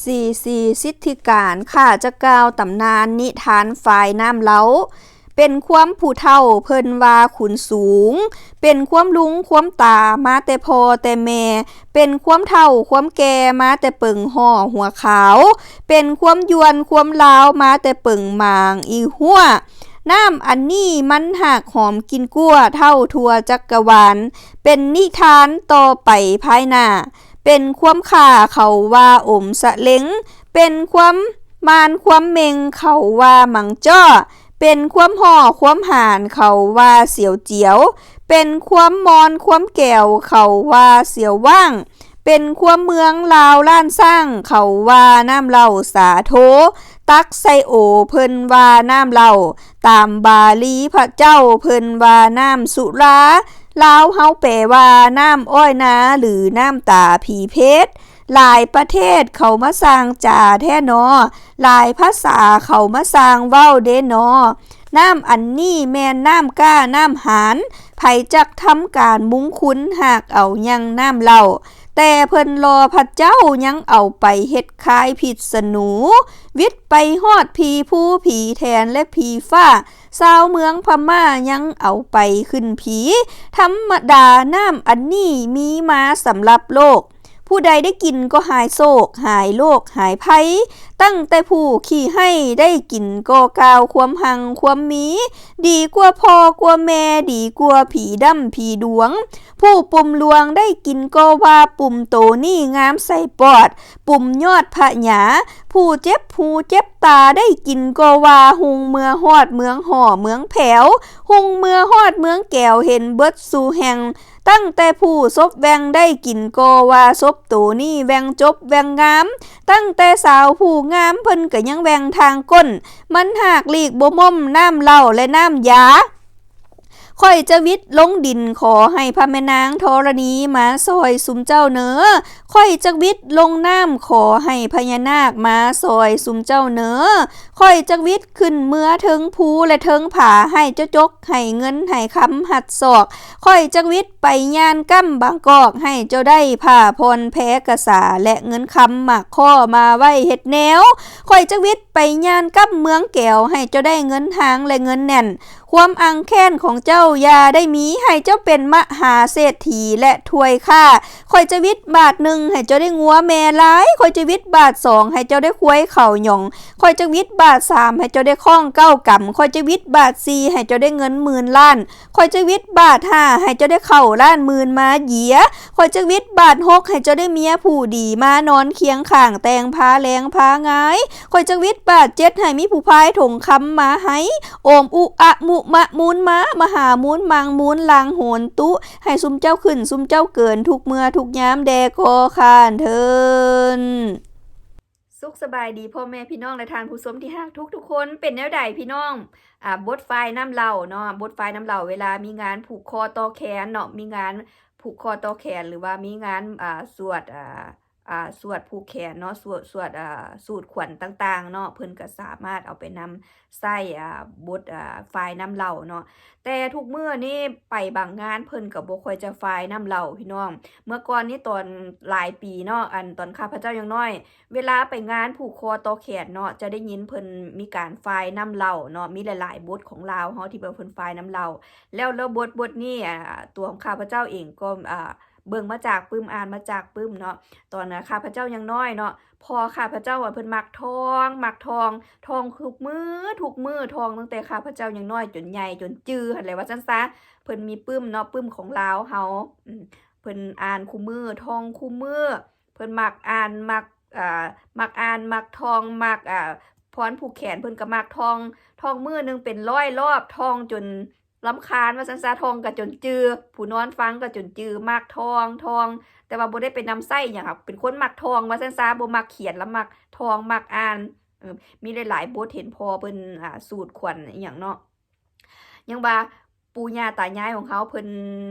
ສີສີສິດທິການ ຂ້າຈະກ່າວຕຳນານນິທານຝາຍນ້ຳເລົາ. ເປັນຄວາມຜູ້ເຖົ້າເພິ່ນວ່າຂຸນສູງ, ເປັນຄວາມລຸງຄວາມຕາມາແຕ່ພໍ່ແຕ່ແມ່, ເປັນຄວາມເຖົ້າຄວາມແກ່ມາແຕ່ເປິງຫໍ່ຫົວຂາວ, ເປັນຄວາມຢວນຄວາມລາວມາແຕ່ເປິງໝາງອີຫົວ. ນ້ຳອັນນີ້ມັນຫາກຫອມກິ່ນກົວເທົ່າທົ່ວຈັກກະວານ, ເປັນນິທານຕໍ່ໄປພາຍໜ້າ. ເປັນຄວາມຂ້າເຂົາວ່າອົມສະເລັງ, ເປັນຄວາມມານຄວາມເມັງເຂົາວ່າມັງຈໍ້, ເປັນຄວາມຫໍ່ຄວາມຫານເຂົາວ່າສຽວຈຽວ, ເປັນຄວາມມອນຄວາມແກວເຂົາວ່າສຽວຫວ່າງ, ເປັນຄວາມເມືອງລາວລ້ານຊ້າງເຂົາວ່ານ້ຳເຫຼົ້າສາໂທ, ຕັກໃສ່ໂອເພິ່ນວ່ານ້ຳເຫຼົ້າ, ຕາມບາລີພະເຈົ້າເພິ່ນວ່ານ້ຳສຸລາ, ລາວເຮົາແປວ່ານ້ຳອ້ອຍນາ ຫຼື ນ້ຳຕາຜີເພັດ. ຫຼາຍປະເທດເຂົາມາສ້າງຈາແທ້ໜໍ, ຫຼາຍພາສາເຂົາມາສ້າງເວົ້າເດໜໍ. ນ້ຳອັນນີ້ແມ່ນນ້ຳກ້ານ້ຳຫານ, ໃຜຈັກທຳການມຸງຄຸນຫາກເອົາຍັງນ້ຳເຫຼົ້າ. ແຕ່ເພິ່ນລໍພະເຈົ້າຍັງເອົາໄປເຮັດຄາຍພິດສະໜູ, ວິດໄປຮອດຜີພູຜີແທນ ແລະ ຜີຟ້າ. ຊາວເມືອງພະມ້າຍັງເອົາໄປຂຶ້ນຜີ. ທຳມະດານ້ຳອັນນີ້ມີມາສຳລັບໂລກ. ຜູ້ໃດໄດ້ກິນກໍຫາຍໂສກ, ຫາຍໂລກ, ຫາຍໄພ. ຕັ້ງແຕ່ຜູ້ຂີ້ໄຫ້ໄດ້ກິນກໍກ່າວຄວາມຮັ່ງຄວາມມີ, ດີກວ່າພໍ່ກວ່າແມ່, ດີກວ່າຜີດຳຜີດວງ. ຜູ້ປຸ່ມຫຼວງໄດ້ກິນກໍວ່າປຸ່ມໂຕນີ້ງາມໃສ່ປອດ, ປຸ່ມຍອດພະຍາ. ຜູ້ເຈັບຫູເຈັບຕາໄດ້ກິນກໍວ່າຮຸ່ງເມືອຮອດເມືອງຫໍ່ເມືອງແຜວ, ຮຸ່ງເມືອຮອດເມືອງແກວເຫັນເບິດສູ່ແຫ່ງ. ຕັ້ງແຕ່ຜູ້ສົບແຫວ່ງໄດ້ກິນກໍວ່າສົບໂຕນີ້ແຫວ່ງຈົບແຫວ່ງງາມ. ຕັ້ງແຕ່ສາວຜູ້ງາມເພິ່ນກໍຍັງແຫວ່ງທາງກົ້ນ. ມັນຫາກຫຼີກບໍ່ໝົ່ມນ້ຳເຫຼົ້າ ແລະ ນ້ຳຢາ. ຂ້ອຍຈະຫວິດລົງດິນ ຂໍໃຫ້ພະແມ່ນາງທໍລະນີມາຊ່ອຍຊຸມເຈົ້າເນີ. ຂ້ອຍຈະຫວິດລົງນ້ຳ ຂໍໃຫ້ພະຍານາກມາຊ່ອຍຊຸມເຈົ້າເນີ. ຂ້ອຍຈະຫວິດຂຶ້ນເມືອເທິງພູ ແລະ ເທິງຜາ ໃຫ້ເຈົ້າຈົກ ໃຫ້ເງິນ ໃຫ້ຄຳຮັດຊອກ. ຂ້ອຍຈະຫວິດໄປຍ່ານກ້ຳບາງກອກ ໃຫ້ເຈົ້າໄດ້ຜ້າຜ່ອນແພກະສາ ແລະ ເງິນຄຳໝາກຂໍ້ມາໄວ້ເຮັດແນວ. ຂ້ອຍຈະຫວິດໄປຍ່ານກ້ຳເມືອງແກວ ໃຫ້ເຈົ້າໄດ້ເງິນຮາງ ແລະ ເງິນແໜ້ນ. ຄວາມອັ່ງແຄ້ນຂອງເຈົ້າຢ່າໄດ້ມີ, ໃຫ້ເຈົ້າເປັນມະຫາເສດຖີ ແລະ ຖ້ວຍຂ້າ. ຂ້ອຍຈະຫວິດບາດໜຶ່ງ ໃຫ້ເຈົ້າໄດ້ງົວແມ່ຫຼາຍ. ຂ້ອຍຈະຫວິດບາດສອງ ໃຫ້ເຈົ້າໄດ້ຄວາຍເຂົາຫຍອງ. ຂ້ອຍຈະຫວິດບາດສາມ ໃຫ້ເຈົ້າໄດ້ຄ້ອງເກົ້າກຳ. ຂ້ອຍຈະຫວິດບາດສີ່ ໃຫ້ເຈົ້າໄດ້ເງິນໝື່ນລ້ານ. ຂ້ອຍຈະຫວິດບາດຫ້າ ໃຫ້ເຈົ້າໄດ້ເຂົ້າລ້ານໝື່ນມາເຢຍ. ຂ້ອຍຈະຫວິດບາດຫົກ ໃຫ້ເຈົ້າໄດ້ເມຍຜູ້ດີມານອນຄຽງຂ້າງ ແຕ່ງພາແລງພາງາຍ. ຂ້ອຍຈະຫວິດບາດເຈັດ ໃຫ້ມີຜູ້ພາຍຖົງຄຳມາໃຫ້. ໂອມອຸອະມຸມະມູນມາ ມະຫາມູນມັງມູນລັງໂຫນຕຸ ໃຫ້ຊຸມເຈົ້າຂຶ້ນ ຊຸມເຈົ້າເກີນ ທຸກເມື່ອທຸກຍາມແດ່ກໍຂ້ານເທີນ. ສຸກສະບາຍດີພໍ່ແມ່ພີ່ນ້ອງ ແລະ ທ່ານຜູ້ຊົມທີ່ຮັກທຸກໆຄົນ. ເປັນແນວໃດພີ່ນ້ອງ? ອ່າ ບົດຝາຍນ້ຳເລົາເນາະ, ບົດຝາຍນ້ຳເລົາ ເວລາມີງານຜູກຄໍຕໍ່ແຂນເນາະ, ມີງານຜູກຄໍຕໍ່ແຂນ ຫຼືວ່າມີງານ ອ່າ ສວດ ອ່າ ອ່າ ສວດຜູກແຂນເນາະ, ສວດ ສວດ ອ່າ ສູດຂວັນຕ່າງໆເນາະ, ເພິ່ນກໍສາມາດເອົາໄປນຳໃຊ້ ອ່າ ບົດ ອ່າ ຝາຍນ້ຳເລົາເນາະ. ແຕ່ທຸກມື້ນີ້ໄປບາງງານເພິ່ນກໍບໍ່ຄ່ອຍຈະຝາຍນ້ຳເລົາພີ່ນ້ອງ. ເມື່ອກ່ອນນີ້ຕອນຫຼາຍປີເນາະ, ອັນຕອນຂ້າພະເຈົ້າຍັງນ້ອຍ ເວລາໄປງານຜູກຄໍຕໍ່ແຂນເນາະ ຈະໄດ້ຍິນເພິ່ນມີການຝາຍນ້ຳເລົາເນາະ, ມີຫຼາຍໆບົດຂອງລາວເຮົາທີ່ວ່າເພິ່ນຝາຍນ້ຳເລົາ. ແລ້ວ ແລ້ວບົດ ບົດນີ້ ອ່າ ຕົວຂອງຂ້າພະເຈົ້າເອງກໍ ອ່າ ເບິ່ງມາຈາກປຶ້ມ ອ່ານມາຈາກປຶ້ມເນາະ. ຕອນ ອ່າ ຂ້າພະເຈົ້າຍັງນ້ອຍເນາະ, ພໍ່ຂ້າພະເຈົ້າ ອ່າ ເພິ່ນມັກທ່ອງ ມັກທ່ອງ ທ່ອງທຸກມື້ ທຸກມື້ ທ່ອງຕັ້ງແຕ່ຂ້າພະເຈົ້າຍັງນ້ອຍຈົນໃຫຍ່ ຈົນຈື່ຫັ້ນແຫຼະ ວ່າຊັ້ນຊະ. ເພິ່ນມີປຶ້ມເນາະ, ປຶ້ມຂອງລາວເຮົາ ອືມ ເພິ່ນອ່ານຄູ່ມື້ ທ່ອງຄູ່ມື້. ເພິ່ນມັກອ່ານ ມັກ ອ່າ ມັກອ່ານ ມັກທ່ອງ ມັກ ອ່າ ພອນຜູກແຂນ ເພິ່ນກໍມັກທ່ອງ ທ່ອງມື້ໜຶ່ງເປັນຮ້ອຍລອບ ທ່ອງຈົນລຳຄານວ່າຊັ້ນຊະ, ທ່ອງກໍຈົນຈື່ ຜູ້ນອນຟັງກໍຈົນຈື່. ມັກທ່ອງ ທ່ອງ ແຕ່ວ່າບໍ່ໄດ້ໄປນຳໃຊ້ອີ່ຫຍັງ ເປັນຄົນມັກທ່ອງວ່າຊັ້ນຊະ, ບໍ່ມັກຂຽນ ລະມັກທ່ອງ ມັກອ່ານ. ເອີ ມີຫຼາຍໆບົດ ເຫັນພໍ່ເພິ່ນ ອ່າ ສູດຂວັນອີ່ຫຍັງເນາະ. ຍັງວ່າປູ່ຍ່າຕາຍາຍຂອງເຮົາເພິ່ນ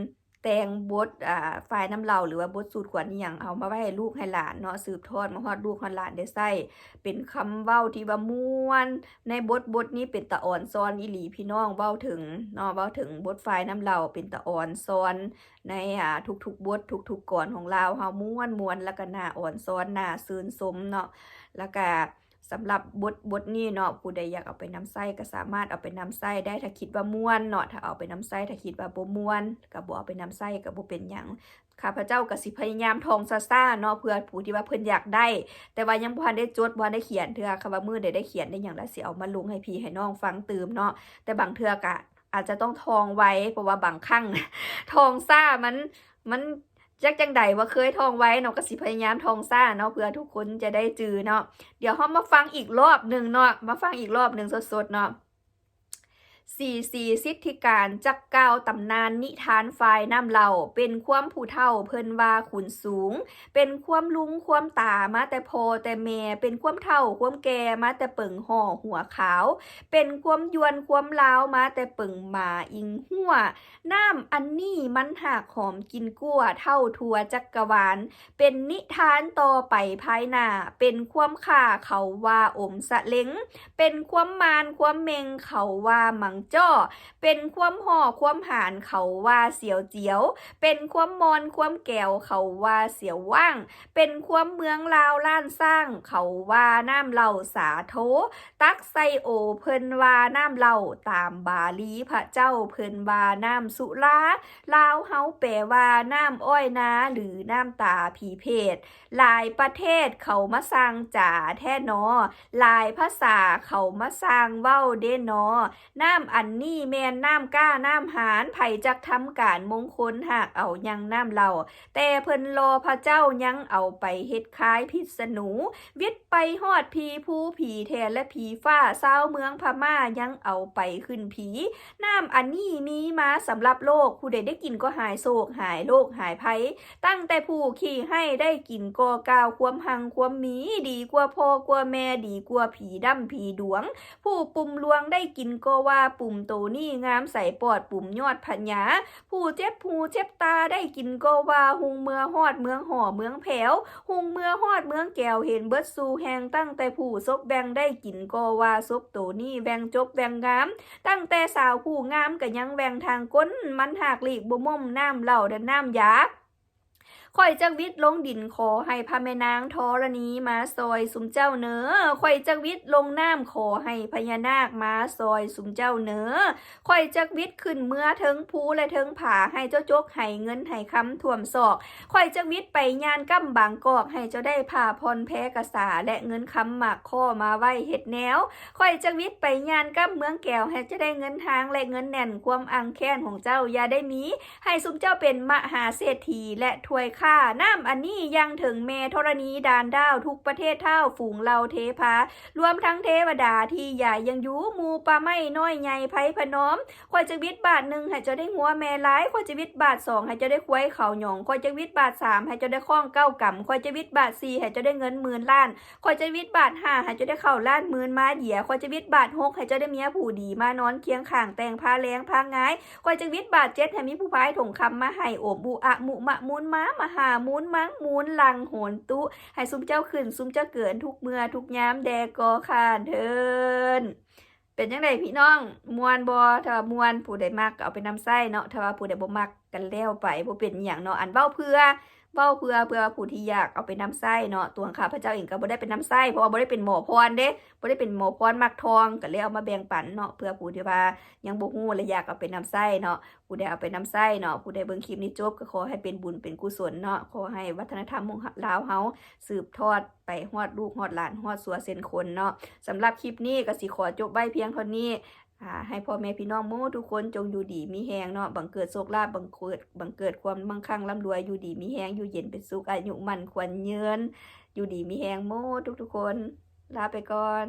ແຕ່ງບົດ ອ່າ ຝາຍນ້ຳເຫຼົ່າ ຫຼືວ່າບົດສູດຂວັນອີ່ຫຍັງ ເອົາມາໄວ້ໃຫ້ລູກໃຫ້ຫຼານເນາະ ສືບທອດມາຮອດລູກຮອດຫຼານໄດ້ໃຊ້. ເປັນຄຳເວົ້າທີ່ວ່າມ່ວນ ໃນບົດບົດນີ້ເປັນຕາອອນຊອນອີ່ຫຼີພີ່ນ້ອງ. ເວົ້າເຖິງເນາະ ເວົ້າເຖິງບົດຝາຍນ້ຳເຫຼົ່າ ເປັນຕາອອນຊອນໃນ ອ່າ ທຸກໆບົດ ທຸກໆກອນຂອງລາວເຮົາ ມ່ວນໆ ແລ້ວກໍໜ້າອອນຊອນ ໜ້າຊື່ນຊົມເນາະ. ແລ້ວກໍ ສຳລັບບົດ ບົດນີ້ເນາະ ຜູ້ໃດຢາກເອົາໄປນຳໃຊ້ກໍສາມາດເອົາໄປນຳໃຊ້ໄດ້ ຖ້າຄິດວ່າມ່ວນເນາະ. ຖ້າເອົາໄປນຳໃຊ້ ຖ້າຄິດວ່າບໍ່ມ່ວນ ກໍບໍ່ເອົາໄປນຳໃຊ້ ກໍບໍ່ເປັນຫຍັງ. ຂ້າພະເຈົ້າກໍຊິພະຍາຍາມທ່ອງຊ້າໆເນາະ ເພື່ອຜູ້ທີ່ວ່າເພິ່ນຢາກໄດ້ ແຕ່ວ່າຍັງບໍ່ທັນໄດ້ຈົດ ບໍ່ທັນໄດ້ຂຽນເທື່ອ. ຄັນວ່າມື້ໃດໄດ້ຂຽນໄດ້ຫຍັງແລ້ວ ຊິເອົາມາລົງໃຫ້ພີ່ໃຫ້ນ້ອງຟັງຕື່ມເນາະ. ແຕ່ບາງເທື່ອກໍອາດຈະຕ້ອງທ່ອງໄວ ເພາະວ່າບາງຄັ້ງທ່ອງຊ້າ ມັນ ມັນຈັກຈັ່ງໃດ ບໍ່ເຄີຍທ່ອງໄວເນາະ ກໍຊິພະຍາຍາມທ່ອງຊ້າເນາະ ເພື່ອທຸກຄົນຈະໄດ້ຈື່ເນາະ. ດຽວເຮົາມາຟັງອີກລອບໜຶ່ງເນາະ ມາຟັງອີກລອບໜຶ່ງສົດໆເນາະ. ສີສີສິດທິການຈັກກ່າວຕຳນານນິທານຝາຍນ້ຳເຫຼົ່າ ເປັນຄວາມຜູ້ເຖົ້າເພິ່ນວ່າຂຸນສູງ ເປັນຄວາມລຸງຄວາມຕາມາແຕ່ພໍ່ແຕ່ແມ່ ເປັນຄວາມເຖົ້າຄວາມແກ່ມາແຕ່ເປິງຫໍ່ຫົວຂາວ ເປັນຄວາມຢວນຄວາມລາວມາແຕ່ເປິງໝາອິງຫົວ. ນ້ຳອັນນີ້ມັນຫາກຫອມກິ່ນກົວເທົ່າທົ່ວຈັກກະວານ ເປັນນິທານຕໍ່ໄປພາຍໜ້າ ເປັນຄວາມຂ້າເຂົາວ່າອົມສະເລັງ ເປັນຄວາມມານຄວາມເມັ່ງເຂົາວ່າມັງຈໍ້ ເປັນຄວາມຫໍ່ຄວາມຫານເຂົາວ່າສຽວຈຽວ ເປັນຄວາມມ່ອນຄວາມແກວເຂົາວ່າສຽວຫວ່າງ ເປັນຄວາມເມືອງລາວລ້ານຊ້າງເຂົາວ່ານ້ຳເຫຼົ້າສາໂທ ຕັກໄຊໂອເພິ່ນວ່ານ້ຳເຫຼົ້າ ຕາມບາລີພະເຈົ້າເພິ່ນວ່ານ້ຳສຸລາ ລາວເຮົາແປວ່ານ້ຳອ້ອຍນາ ຫຼື ນ້ຳຕາຜີເພດ. ຫຼາຍປະເທດເຂົາມາສ້າງຈາແທ້ໜໍ ຫຼາຍພາສາເຂົາມາສ້າງເວົ້າເດ້ໜໍ. ນ້ຳອັນນີ້ແມ່ນນ້ຳກ້ານ້ຳຫານ ໃຜຈັກທຳການມົງຄົນຫາກເອົາຍັງນ້ຳເຫຼົ້າ ແຕ່ເພິ່ນລໍພະເຈົ້າຍັງເອົາໄປເຮັດຄາຍພິດສະໜູ ວິດໄປຮອດຜີພູຜີແທນ ແລະ ຜີຟ້າ ຊາວເມືອງພະມ້າຍັງເອົາໄປຂຶ້ນຜີ. ນ້ຳອັນນີ້ມີມາສຳລັບໂລກ ຜູ້ໃດໄດ້ກິນກໍຫາຍໂສກຫາຍໂລກຫາຍໄພ ຕັ້ງແຕ່ຜູ້ຂີ້ໄຫ້ໄດ້ກິນກໍກ່າວຄວາມຮັ່ງຄວາມມີ ດີກວ່າພໍ່ກວ່າແມ່ ດີກວ່າຜີດຳຜີດວງ ຜູ້ປຸ່ມຫຼວງໄດ້ກິນກໍວ່າປຸ່ມໂຕນີ້ງາມໃສປອດ ປຸ່ມຍອດພະຍາ ຜູ້ເຈັບຫູເຈັບຕາໄດ້ກິນກໍວ່າຮຸ່ງເມືອຮອດເມືອງຫໍ່ເມືອງແຜວ ຮຸ່ງເມືອຮອດເມືອງແກວ ເຫັນເບິດສູ່ແຫ່ງ ຕັ້ງແຕ່ຜູ້ສົບແບ່ງໄດ້ກິນກໍວ່າສົບໂຕນີ້ແບ່ງຈົບແບ່ງງາມ ຕັ້ງແຕ່ສາວຜູ້ງາມກໍຍັງແບ່ງທາງກົ້ນ ມັນຫາກຫຼີກບໍ່ໝົ່ມ ນ້ຳເຫຼົ້າແລະນ້ຳຢາ ຂ້ອຍຈັກວິດລົງດິນ ຂໍໃຫ້ພະແມ່ນາງທໍລະນີມາຊ່ອຍຊຸມເຈົ້າເນີ ຂ້ອຍຈັກວິດລົງນ້ຳ ຂໍໃຫ້ພະຍານາກມາຊ່ອຍຊຸມເຈົ້າເນີ ຂ້ອຍຈັກວິດຂຶ້ນເມືອເທິງພູ ແລະ ເທິງຜາ ໃຫ້ເຈົ້າຈົກໃຫ້ເງິນໃຫ້ຄຳຖ້ວມຊອກ ຂ້ອຍຈັກວິດໄປຍ່ານກ້ຳບາງກອກ ໃຫ້ເຈົ້າໄດ້ຜ້າຜ່ອນແພກະສາ ແລະ ເງິນຄຳໝາກຂໍ້ມາໄວ້ເຮັດແນວ ຂ້ອຍຈັກວິດໄປຍ່ານກ້ຳເມືອງແກວ ໃຫ້ເຈົ້າໄດ້ເງິນຮາງ ແລະ ເງິນແໜ້ນ ຄວາມອັ່ງແຄ້ນຂອງເຈົ້າຢ່າໄດ້ມີ ໃຫ້ຊຸມເຈົ້າເປັນມະຫາເສດຖີ ແລະ ຖ້ວຍຂ້າ ນ້ຳອັນນີ້ຍັງເຖິງແມ່ທໍລະນີດານດາວ ທຸກປະເທດທ້າວ ຝູງເຫຼົ່າເທພາ ລວມທັງເທວະດາທີ່ຢາຍັງຢູ່ ໝູ່ປ່າໄມ້ນ້ອຍໃຫຍ່ໄພພະນອມ ຂ້ອຍຈະວິດບາດໜຶ່ງໃຫ້ເຈົ້າໄດ້ງົວແມ່ລາຍ ຂ້ອຍຈະວິດບາດສອງໃຫ້ເຈົ້າໄດ້ຄວາຍເຂົາຫຍອງ ຂ້ອຍຈະວິດບາດສາມໃຫ້ເຈົ້າໄດ້ຄ້ອງເກົ້າກຳ ຂ້ອຍຈະວິດບາດສີ່ໃຫ້ເຈົ້າໄດ້ເງິນໝື່ນລ້ານ ຂ້ອຍຈະວິດບາດຫ້າໃຫ້ເຈົ້າໄດ້ເຂົ້າລ້ານໝື່ນມາເດຍ ຂ້ອຍຈະວິດບາດຫົກໃຫ້ເຈົ້າໄດ້ເມຍຜູ້ດີມານອນຄຽງຂ້າງ ແຕ່ງພາແລງພາງ່າຍ ຂ້ອຍຈະວິດບາດເຈັດໃຫ້ມີຜູ້ພາຍຖົງຄຳມາໃຫ້ ໂອມອຸອະມຸມະມູນມາ ມະຫາມູນມັງມູນຫຼັງໂຫນຕຸ ໃຫ້ຊຸມເຈົ້າຂຶ້ນ ຊຸມເຈົ້າເກີນ ທຸກເມື່ອທຸກຍາມແດ່ກໍຂ້າເທີ້ນ. ເປັນຈັ່ງໃດພີ່ນ້ອງ ມ່ວນບໍ່? ຖ້າວ່າມ່ວນ ຜູ້ໃດມັກກໍເອົາໄປນຳໃຊ້ເນາະ ຖ້າວ່າຜູ້ໃດບໍ່ມັກກໍແລ້ວໄປ ບໍ່ເປັນຫຍັງເນາະ ອັນເວົ້າເພື່ອ ເວົ້າເພື່ອ ເພື່ອວ່າຜູ້ທີ່ຢາກເອົາໄປນຳໃຊ້ເນາະ ຕົວຂ້າພະເຈົ້າເອງກໍບໍ່ໄດ້ໄປນຳໃຊ້ ເພາະວ່າບໍ່ໄດ້ເປັນໝໍພອນເດ້ ບໍ່ໄດ້ເປັນໝໍພອນມັກທ່ອງ ກໍເລີຍເອົາມາແບ່ງປັນເນາະ ເພື່ອຜູ້ທີ່ວ່າຍັງບໍ່ຮູ້ ແລະ ຢາກເອົາໄປນຳໃຊ້ເນາະ ຜູ້ໃດເອົາໄປນຳໃຊ້ເນາະ ຜູ້ໃດເບິ່ງຄລິບນີ້ຈົບ ກໍຂໍໃຫ້ເປັນບຸນເປັນກຸສົນເນາະ ຂໍໃຫ້ວັດທະນະທຳຂອງລາວເຮົາສືບທອດໄປຮອດລູກຮອດຫຼານ ຮອດຊົ່ວເຊັ່ນຄົນເນາະ. ສຳລັບຄລິບນີ້ກໍຊິຂໍຈົບໄວ້ພຽງເທົ່ານີ້ ອາ ໃຫ້ພໍ່ແມ່ພີ່ນ້ອງໝົດທຸກຄົນຈົ່ງຢູ່ດີມີແຮງເນາະ ບັງເກີດໂຊກລາບ ບັງເກີດ ບັງເກີດຄວາມມັ່ງຄັ່ງລ່ຳລວຍ ຢູ່ດີມີແຮງ ຢູ່ເຢັນເປັນສຸກ ອາຍຸໝັ້ນຂວັນຍືນ ຢູ່ດີມີແຮງໝົດທຸກໆຄົນ ລາໄປກ່ອນ.